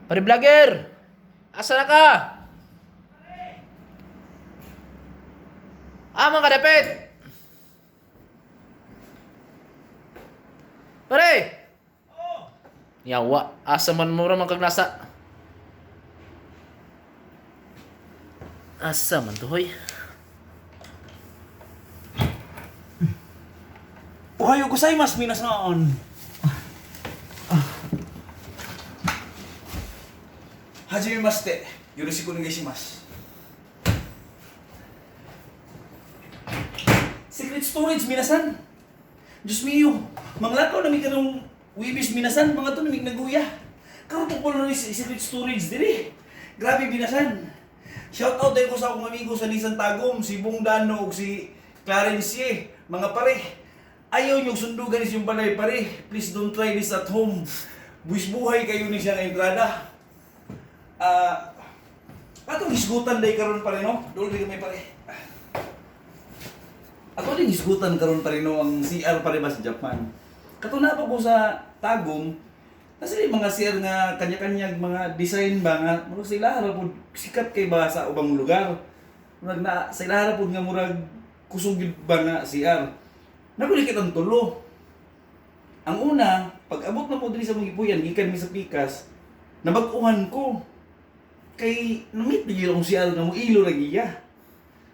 Pare vlogger! Asa na ka? Ah, mga kadapit! Pare! Yawa, asa man mo ra man kag nasa? Asa man to, hoy? Ohayo gozaimasu minasan. はじめまして。よろしくお願いします。 Secret storage minasan. Diyos mio, manglakaw na mi karong Webes minasan, mga to na mi naguya. Karon popular ni secret storage diri. Grabe minasan. Shout out ko sa akong amigo sa Nissan Tagum, si Bong Dano ug si Clarence Ye. Mga pare, ayaw niyong sundugan is yung balay pare. Please don't try this at home. Buwis buhay kayo ni siyang entrada. Ah, atong hisgutan day karon pare no? Dol di kami pare. Ato din hisgutan karon pare no ang CR pare ba sa Japan. Katuna pa ko sa Tagum, kasi mga CR nga kanya-kanya mga design ba nga murag sila ra pud sikat kay ba sa ubang lugar. Murag na sila ra pud nga murag kusog gyud ba nga CR. Naguli kitang tulo. Ang una, pag abot na mo diri sa mga gipuyan gikan mi sa pikas, nabag-uhan ko. Kay namit na gyud akong CR nga mo ilo ra giya.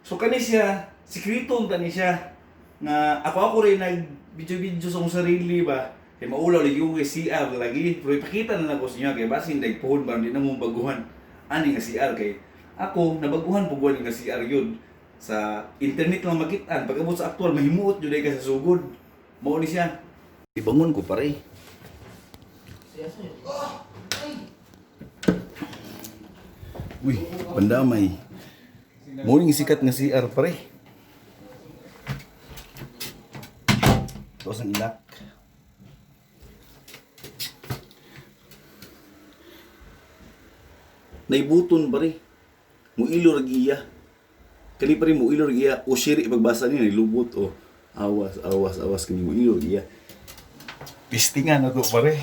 So kani siya, sikreto unta ni siya nga ako rin nag video-video sa akong sarili ba. Kay maulaw lagi ko kay CR lagi. Pero ipakita na lang ko sa inyo kay basin dag pohon ba hindi na mo baguhan. Ani nga CR kay ako nabaguhan pug nga CR yun. Sa internet lang makitaan pag abot sa aktual mahimuot jud ka sa sugod. Mao ni siya. Ibangon ko pare. Uy, pandamay. Morning sikat nga CR pare. Tapos ang ilak. Naibuton pare. Muilo ra iya. Kani pare muilo ra iya o shiri ipagbasa niya nilubot o awas awas awas kani muilo ra iya. Testingan na to pare.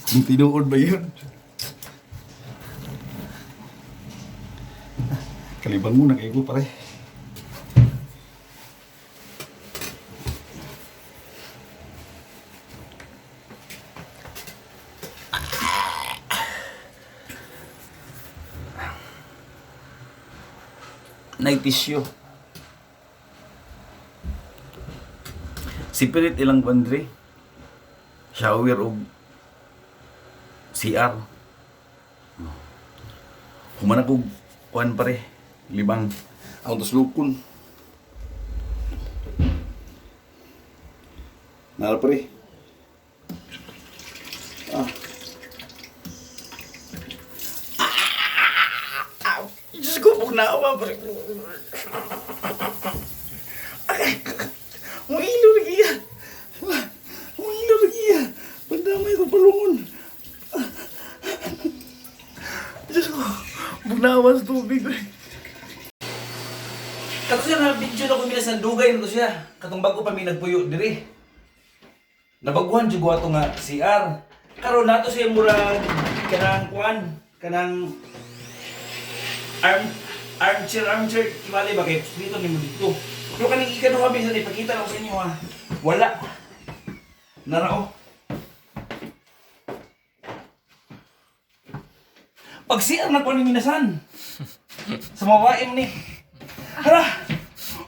Kung tinuod ba yun? Kalibang muna kayo ko pare. Naitisyo. Separate ilang bandre. Shower og CR. Human ako kuan pare, libang ang tuslukon. Nara pare. Ah. Ah! Diyos ko, bugnawa pare. Agay! Muilo lagi iya. Muilo lagi iya. Pandamay ko palungon. Diyos ko, bugnawa sa tubig. Pre. Kato siya nga video na ko minasan dugay na to siya. Katong bago pa mi nagpuyo diri. Nabaguhan jud ko ato nga CR. Karon nato siya murag kanang kuan, kanang armchair armchair kimali ba kay dito nimo dito. Pero kaning ikaduha bisan ipakita na ko sa inyo ha. Wala. Narao. Pag CR na ko ni minasan. Sa mawaim ni. Hala!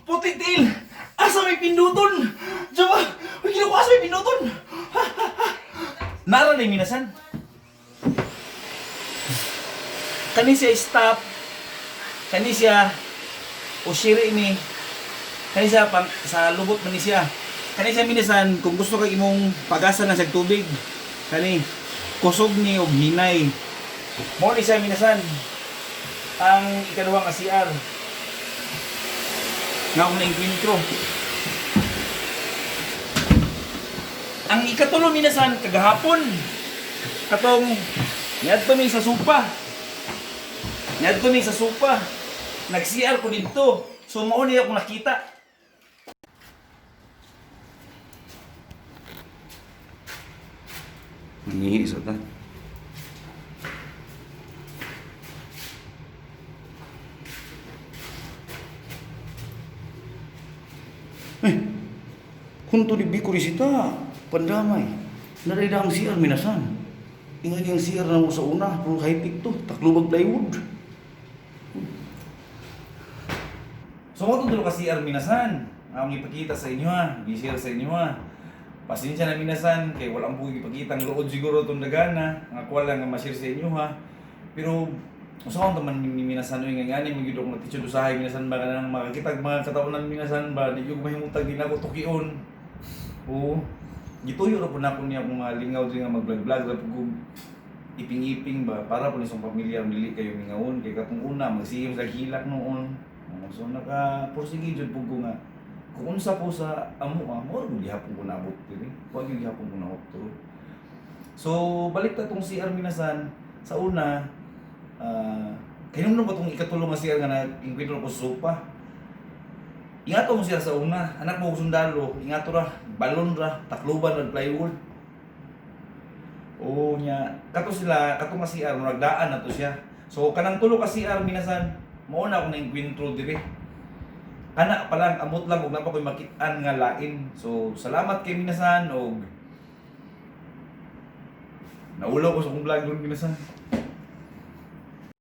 Puti til! Asa may pinduton? Diba? Uy, ginawa asa may pinduton? Ha, ha, ha. Nara na yung minasan. Kani siya stop. Kani siya usiri ni. Kani siya pang, sa lubot man ni siya. Kani siya minasan kung gusto kay imong pagasan na siya tubig. Kani kusog ni og hinay. Mo ni siya minasan. Ang ikaduha nga CR nga akong naengkwentro. Ang ikatulo minasan kagahapon. Katong niadto mi sa supa. Niadto mi sa supa. Nag-CR ko didto. So mao niya akong nakita. Nangihi sa ta. 本当にびっくりした. Pandamay. Narida ang CR, 皆さん. Ingay ang CR na mo sa una, pero high-tech to. Taklobag plywood. So mo tulo ka CR, 皆さん. Ang ipakita sa inyo ha, gi-share sa inyo ha. Pasensya na, 皆さん, kay wala ang ipakita ang lood siguro tong dagana, nga kuha lang nga ma-share sa inyo ha. Pero usaon ta man ni 皆さん oy, nga ngani man gyud akong attitude usahay, 皆さん ba, kanang makakita og mga kataonan, 皆さん ba, di gyud mahimutag din ako tukion. Oo. Gituyo ra pud nako niya akong mga lingaw diri nga mag-vlog-vlog ra pud kog iping-iping ba para po ni sa pamilya dili kayo mingawon kay katong una magsigim sa hilak noon. Oo, so naka pursige jud pud ko nga kung unsa ko sa amo ah, mo ra gihapon ko naabot diri. Wa gyud gihapon ko naotro. So balik ta tong CR, 皆さん. Sa una, kahinumdum ba tong ikatulo nga CR nga na-enkwentro ko sa sopa? Ingato mo siya sa una, anak mo og sundalo, ingato ra, balon ra, takluban ra plywood. Oo nya, kato sila, kato nga CR, murag daan na to siya. So kanang tulo ka CR, 皆さん, mao na akong naengkwentro diri. Kana pa lang, amot lang og naa pa ko'y makit-an nga lain. So salamat kay 皆さん og naulaw ko sa akong vlog ron, 皆さん.